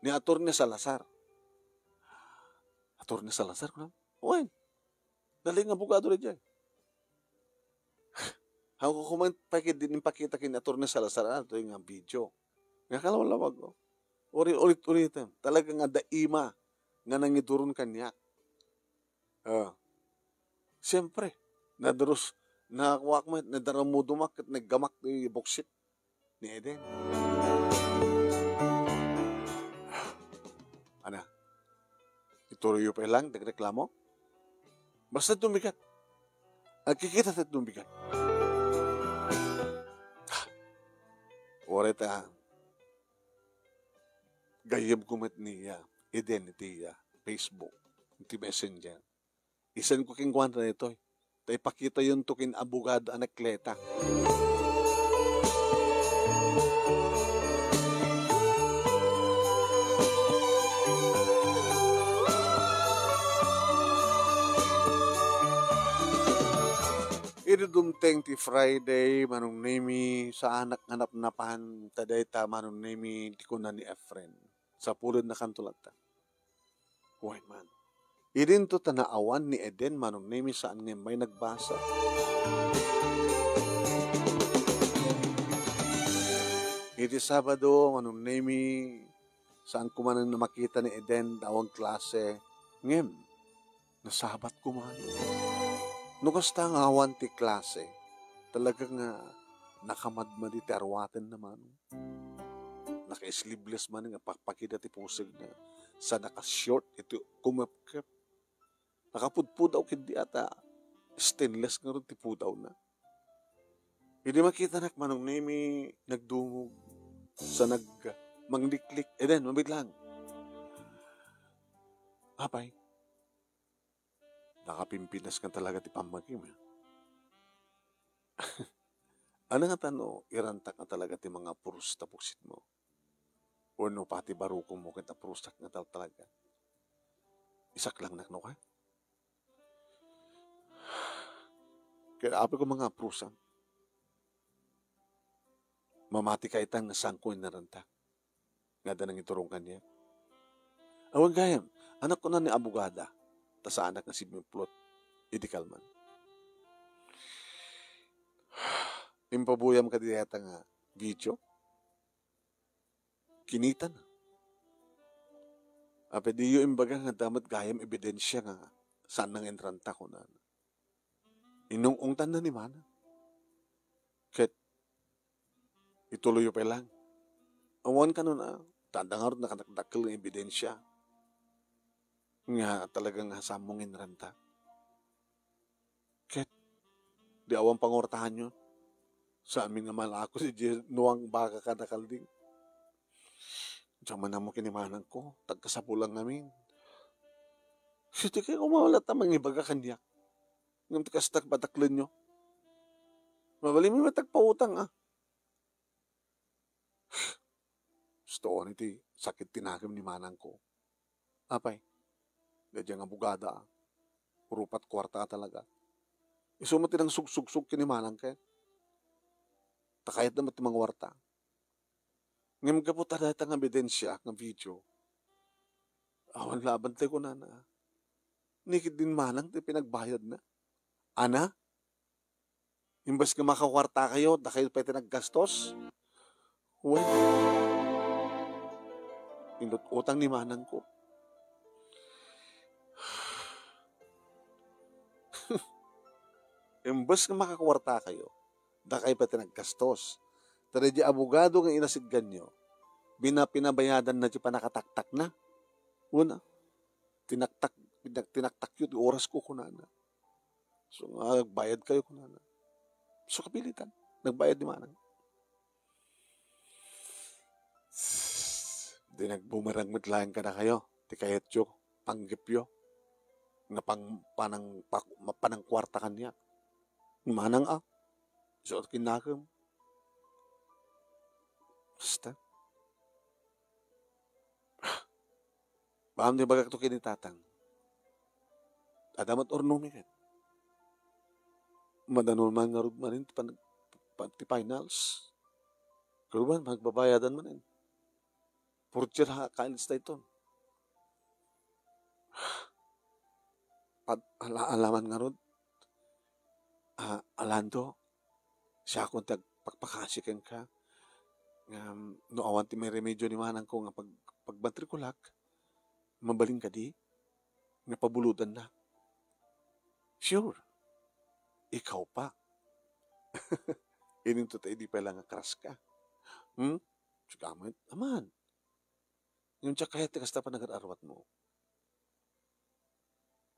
ni Atorney Salazar. Atorney Salazar, kunam? Wen. Nalaing nga abogado daydiay. Haanko koma pay ketdi impakita ken ni Atorney Salazar, ah, daytoy nga video. Nga kalawlawag, oh. Uri-, ulit-ulitem. Talaga nga adda ima nga nangiduron kaniak. Ah. Siyempre, nadurus, nakuak met, nadarammudomak ket naggamak ti buksit ni Eden. Ana, ituloyyo pay laeng ti agreklamo? Basta ti umbigat. Agkikita ti umbigat. Uray ta, gayyemko met ni, ah, Eden iti, ah, Facebook, iti Messenger. Isenko kenkuana daytoy. Ta ipakitayonto ken Abogado Anacleta. Idi dumteng ti Friday, Manong Nemy, saanak nga napnapan ta dayta, Manong Nemy, ti kuna ni Efren. Sapulennakanto latta. Wen man. Idinto ta naawan ni Eden, Manong Nemy, saan nga immay nagbasa. Iti Sabado, Manong Nemy, saanko manen a makita ni Eden ta awan klase, ngem nasabatko manen. No kasta nga awan ti klase, talaga nga nakamadmadi ti arwatenna manen. Naka-sleeveless manen nga pakpakida ti pusegna. Sa naka-short iti kumepkep. Nakapudpudaw ketdi a ta stainless ngarud ti pudawna. Idi makitanak, Manong Nemy, nagdungog. Sa nag-, mangliklik. Eden, mabitlang. Apay, nakapimpintas nga talaga ti pammagim, eh. Ania ngata no irantak nga talaga ti mangapurus ta buksitmo? Wenno pati barukongmo ket apurusak nga tal-, talaga? Isaklangnak no kay? Ket apay ko mangapurusam? Mamati ka itan nga saanko inaranta nga adda nangiturong kaniak. Awan gayam, anak ko na ni abogada, ta saanak nga simimplot idi kalman. Impabuyam kadi dayta nga video? Kinitana. Apay diyo imbaga nga adda met gayam ebidensia nga saan nga inranta, kunana. Inung-ungtanna ni Mana. Ket ituloyyo pay laeng. Awan kano na, ta adda ngarud nakadakdakkel nga ebidensia. nga talaga nga sammong inrenta. Ket, di awan panguartahanyo. Saan mi nga malako si Nuang Baka kada kalding. Diyan man ammo kinimanang ko, tagkasapulan ngamin. Siti kayo kumawala ta mangibaga kaniak. Ngem ti kasta, pataklenyo. Mabalin mi matagpautang, ah. Gusto ko ni ti sakit ti nakem ni manang ko. Apay, daydiay nga abogada, ah. Rupat kuarta talaga. Isu met ti nangsugsugsug ken ni manang ken. Ta kayatna met ti mangwarta. Ngem gapu ta dayta nga ebidensia nga video, awan laban ti kunana. Ni ketdi ni manang ti pinagbayadna. Ana? Imbes nga makakuarta kayo, dakayo pay ti naggastos? Wen, inut-utang ni manang ko. Imbes nga makakuarta kayo, dakayo pay ti naggastos. Ta daydiay abogado nga inasidganyo, bina-, pinabayadanna ti pannakataktakna. Una, tinaktak, tinak-, tinaktakyo ti orasko, kunana. So, nga, nagbayad kayo, kunana. So, kapilitan. Nagbayad ni manang. Di nagbumerang met laeng kadakayo ti kayatyo, panggepyo, nga pang-, panang-, pak-, panangkuarta kaniak. Manang a, isu ti kinnakem. Basta. Baka ti bagak to ken ni tatang. Adda met urnomi ket. Madanon man ngarud manen ti pan-, pa-, ti finals. Kaluban, magbabayadan manen. Purtier ha, college dayton. Pad-, ala-, alaman ngarud. Ah, Alando, siakon ti agpakpakasi kenka. Ngem no awan ti mairemedio ni manangko nga pag-, pagmatrikulak, mabalin kadi nga pabulodannak? Sure. Ikaw pa. Ininto ta idi pay la nga crush ka. Hmm? Sika met, aman. Ngem diak kayat ti kasta panagar-arwatmo.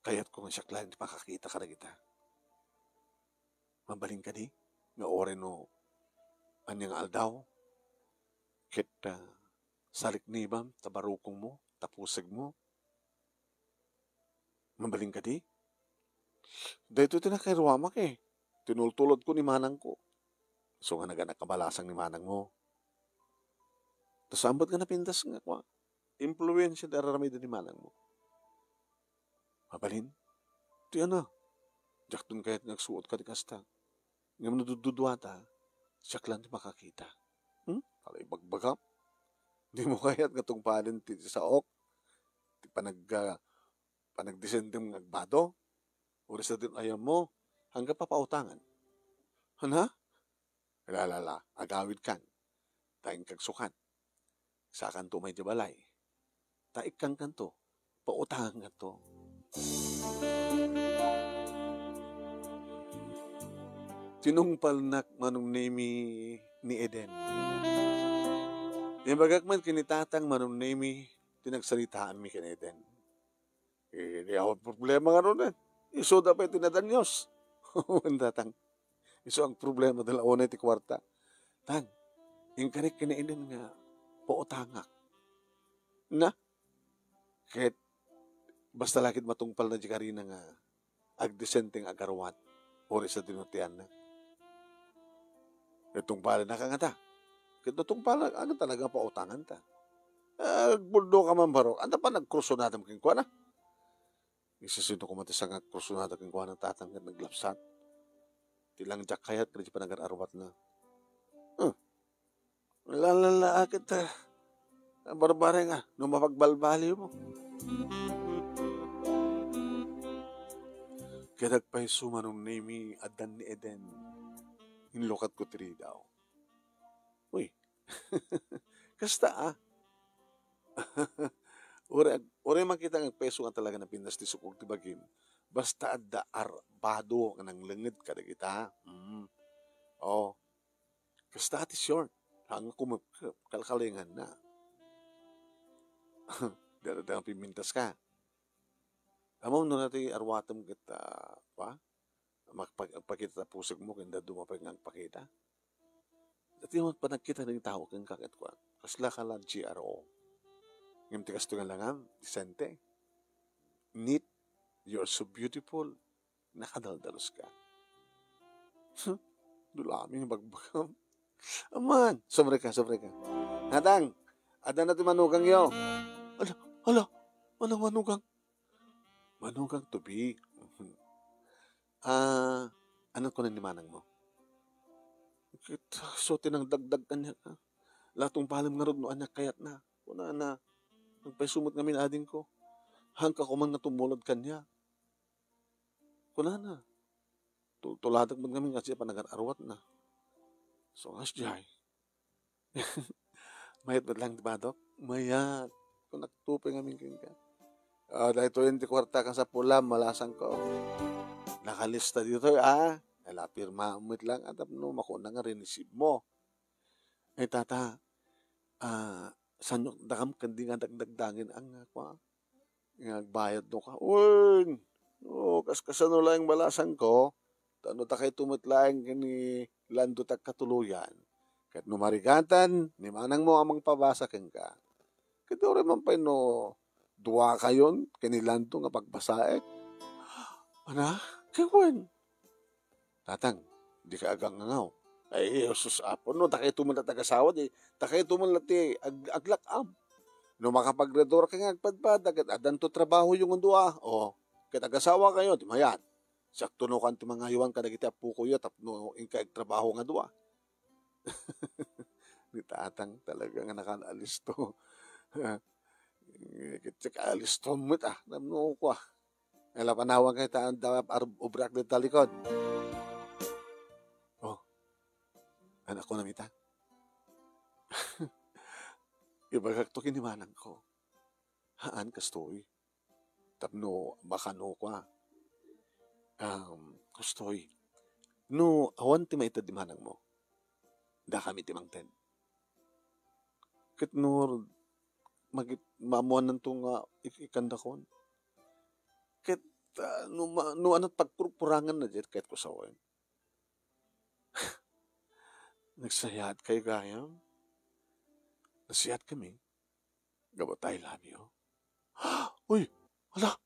Kayatko nga siak laeng ti makakita kadagita. Mabalin kadi nga uray no ania nga aldaw, ket, ah, saliknibam ta barukongmo, ta pusegmo? Mabalin kadi? Daytoy ti nakairuamak, eh. Tinultulodko ni manangko. So nga nagana kabalasang ni manangmo. Ta saan met nga napintas nga kua, impluensia ti ar-aramiden ni manangmo? Mabalin? Ti ano? Diakton kayat nga agsuot kadi kasta. Ngem no dudduduata, siak laeng ti makakita. Hmm? Ala, ibagbagam. Dimo kayat nga tungpalen ti saok? Ti panag-, ah, panagdisentem nga agbado? Uray sadino ti ayammo, anggapo a pautangan. Hana? Ala, ala, ala, agawidkan. Ta inkagsukan. Sakanto umay idiay balay. Ta ikkankanto, pautangankanto. Tinungpalnak Manong Nemi ni Eden. Imbagak met ken ni tatang Manong Nemi ti nagsaritaanmi ken Eden. Eh, di awan problema ngarud, eh. Isuda pay ti nadanios. Wen tatang. Isu ang problema da la unay ti kuarta. Tang, inkarik ken ni Eden nga pautangak. Na? Ket basta la ket matungpalna diay karina nga agdisentem nga agaruat, uray sadino ti ayanna. Ket tungpalennak ngata. Ket no tungpalna, ania talaga pautanganta? Agbuldo ka man, barok. Ania panagkrusonadam kenkuana? Isisino koma ti sangag krusonada kenkuana, tatang, ket naglapsat? Ti lang diak kayat kadi panagar-arwatna. Hmm. Lalala, ket, ah, barbareng, ah, no mapagbalbaliwmo. Ket agpayso Manong Nemi, addan ni Eden. Inlukatko ti ridaw. Uy, kasta, ah. Uray ag-, uray makita nga agpayso nga talaga napintas ti sukog ti bagim. Basta adda arbado nga nanglenged kadagita. Mm. Oh. Kasta ti short. Saan nga kumepkep, kalkalinganna. Dada nga pimintas ka. Ammom no natay aruatem ket, ah, pa? Makpag-, agpakita ta pusegmo ken dadduma pay nga agpakita. Dati met panagkita dagiti tao kenka ket kua, kasla ka la G R O. Ngem ti kastoy nga langam, disente. Neat. You're so beautiful. Nakadaldalos ka. Huh? Dulami nga bagbagam. Aman, sobre ka, sobre ka. Natang, adda na ti manugangyo. Ala, ala, manang manugang. Manugang to be. Ah, ano ko ni manang mo? Ket, so ti nangdagdag kaniak, ah. La tungpalem ngarud no ania kayatna. Kunana, nagpayso met ngamin adingko. Haanka koma nga tumulod kaniak. Kunana, tultuladak met ngamin kasi panagar-aruatna. So, ngas jay. Mayat met lang ti badok? Mayat. Kunak to pay ngamin kenka. Ah, daytoyen ti kuarta ken sappulam, malasangko. Nakalista ditoy, ah. Ala, pirma met lang, ah, tapno makuna nga rinisibmo. Ay, tata, ah, sanyo dakam ken di nga dagdagdangen ang, ah, kua? Nga agbayad no ka. Wen, no, kas-, kasano laeng balasangko, ta no dakayto met laeng ken ni Lando ti agkatuloyan. Ket no marigatan, ni manangmo a mangpabasa kenka. Ket uray man pay no dua kayon ken ni Lando nga pagbasaek. Ana, kay wen. Tatang, dika agangangaw. Ay, Jesus, Apo, no, dakayto man la ti agasawa, di, dakayto man la ti ag-, aglak-am. No makapagredor ka nga agpadpada, ket addanto trabahoyo nga dua, o, ket agasawa kayo, di mayat. Siak tunokan ti mangaywan kadagiti appokoyo, tapno inka agtrabaho nga dua. Ni Tatang talaga nga nakaallisto. Ket siak alisto met, ah, tapno kua. Ala, panawan kay ta, da, ar-, ubrak dita likod. Oh, anak ko namita. Ibagak to kini manang ko. Haan, kastoy. Tapno makano ko, ah. Um, kastoy. No, awan ti maited di manang mo. Dakami ti mangted. Ket no, magit-, maamuannanto nga ik-, ikandakon. Ket, ah, no ma-, no anat pagpurpurangan na diet, ket kusawen. Nagsayaat kayo gayam? Nasiyaat kami. Gapu ta I love you. Uy! Hala!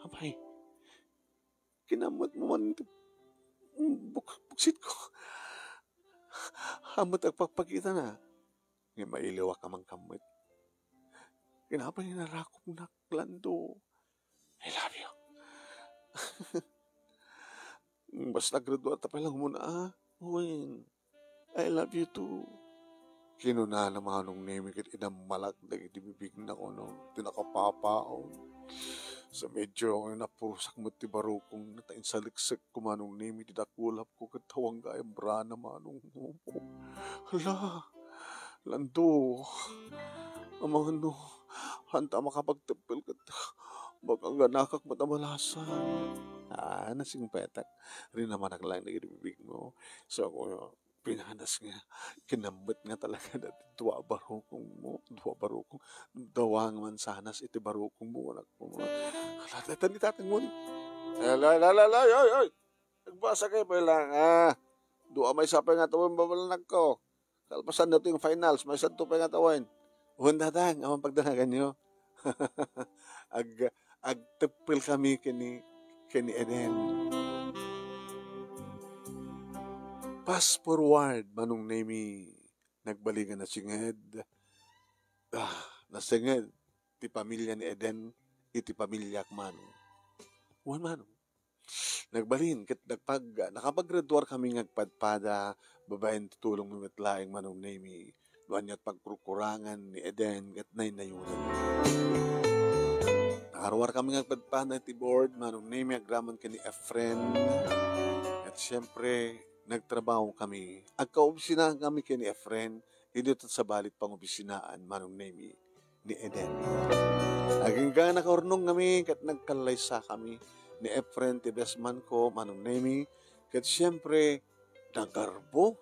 Apay, kinammet mo man ti buk-, buksit ko. Ammet agpakpakita na. Nga mailiwak a mangkammet. Kinapay narakop nak, Lando. I love you. Basta graduar ta pay lang muna, ah. Wen, I love you too. Kinunana Manong Nemi ket inammalak dagiti bibigna kuno ti nakapapaon. Sa medyo napurusak met ti barukongna ta insaliksek ko Manong Nemi ti dakulap ko ket awan gayam brana Manong. Hala, Lando, amangan no, haanta makapagteppel ket baka aganakak met a malasa. Ah, nasingpetak. Rinamanak lang dagiti bibigmo. So, ako, pinadas nga, kinammet nga talaga dati dua a barukongmo, dua a barukong, dua nga mansanas iti barukongmo, anak mo. Hala, dayta ni tatangmo ni. Ay, ay, ay, ay, ay, ay, ay! Nagbasa kayo pa lang, ah. Dua maysa pay nga tawen babalanag ko. Kalpasan na to yung finals, maysa to pay nga tawen. Wen, tatang, awan pagdanagan nyo. Ag-, agteppel kami kini, kini Eden. Fast forward, Manong Nemi, nagbalingan nasinged. Ah, nasinged ti pamilya ni Eden iti pamilyak, Manong. Wen, Manong. Nagbalin ket nagpag-, nakapaggraduar kami nga agpadpada babaen ti tulong mi met laeng, Manong Nemi. No aniat pagkurkurangan ni Eden ket naynayunan. Nakaruar kami nga agpadpada iti board, Manong Nemi, agraman ken ni Efren. Ket siyempre, nagtrabaho kami. Agkaopisina kami ken ni Efren, idi ta sabali ti pangopisinaan, Manong Nemi, ni Eden. Agingga nakaurnong kami ket nagkallaysa kami ni Efren ti best man ko, Manong Nemi, ket siyempre, nagarbo.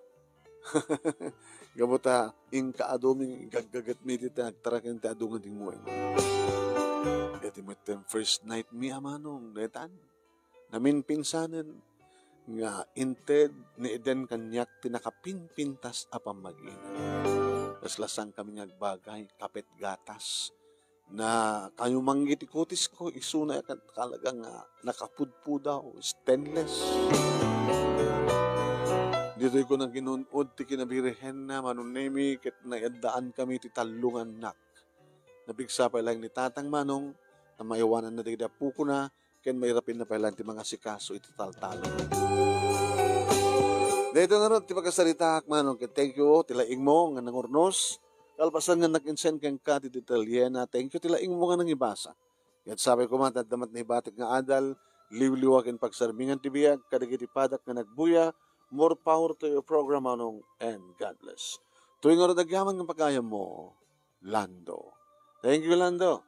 Gapu ta, inka adu mi, gaggaget mi iti nagtaraken ti adu nga dingwen. Iti metten first night mi a manong, daytan. Naminpinsanen nga inted ni Eden kaniak ti nakapinpintas a pammag-inam. Kasla saan kami nga agbagay, kapet gatas. Na kayo manggiti kutisko, isuna ket talaga nga nakapudpudaw, stainless. Ditoy ko nagin-un-od ti kinabirihenna, Manong Nemi, ket naaddaan kami ti tallo nga annak. Napigsa pay laeng ni Tatang Manong, ta maiwananna dagiti apokona, ken mairapinna pay laeng ti mangasikaso iti taltalon. Daytoy ngarud ti pakasaritaak, Manong, ket thank you, ti laingmo nga nangurnos. Kalpasan nga nag-insend kenka ti detalyena, thank you, ti laingmo nga nangibasa. Ket sapay koma, ta adda met naibatik nga adal, liwliwa ken pagsarmingan ti biag kadagiti padak nga nagbuya. More power to your program, Manong, and God bless. Toy ngarud agyaman nga pagayammo, Lando. Thank you, Lando.